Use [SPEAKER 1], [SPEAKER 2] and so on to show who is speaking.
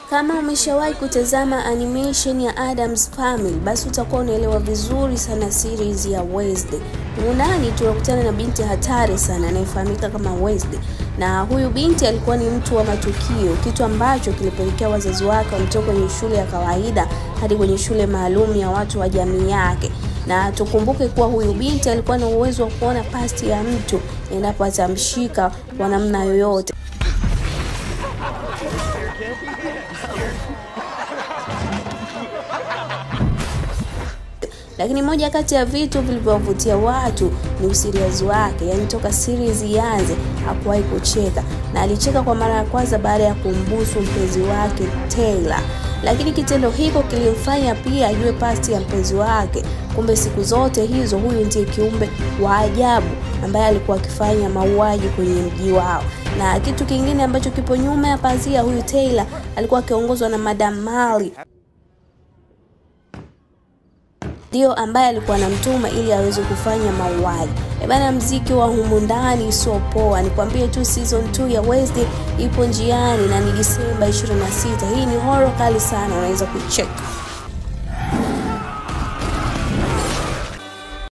[SPEAKER 1] Kama umeshawahi kutazama animation ya Addams Family, basi utakuwa unaelewa vizuri sana series ya Wednesday. Munani tunakutana na binti hatari sana anayefahamika kama Wednesday. Na huyu binti alikuwa ni mtu wa matukio, kitu ambacho kilipelekea wazazi wake wamtoe kwenye shule ya kawaida hadi kwenye shule maalum ya watu wa jamii yake. Na tukumbuke kuwa huyu binti alikuwa na uwezo wa kuona pasti ya mtu endapo atamshika kwa namna yoyote. Lakini moja kati ya vitu vilivyovutia watu ni usiriazi wake, yani toka series ianze hakuwahi kucheka, na alicheka kwa mara ya kwanza baada ya kumbusu mpenzi wake Taylor. Lakini kitendo hiko kilimfanya pia ajue pasti ya mpenzi wake. Kumbe siku zote hizo huyu ndiye kiumbe wa ajabu ambaye alikuwa akifanya mauaji kwenye mji wao. Na kitu kingine ambacho kipo nyuma ya pazia, huyu Taylor alikuwa akiongozwa na Madam Mali, ndio ambaye alikuwa anamtuma ili aweze kufanya mauaji. Ebana, mziki wa humu ndani sio poa. Nikwambie tu season 2 ya Wednesday ipo njiani na ni Disemba 26. Hii ni horror kali sana, unaweza kuicheck.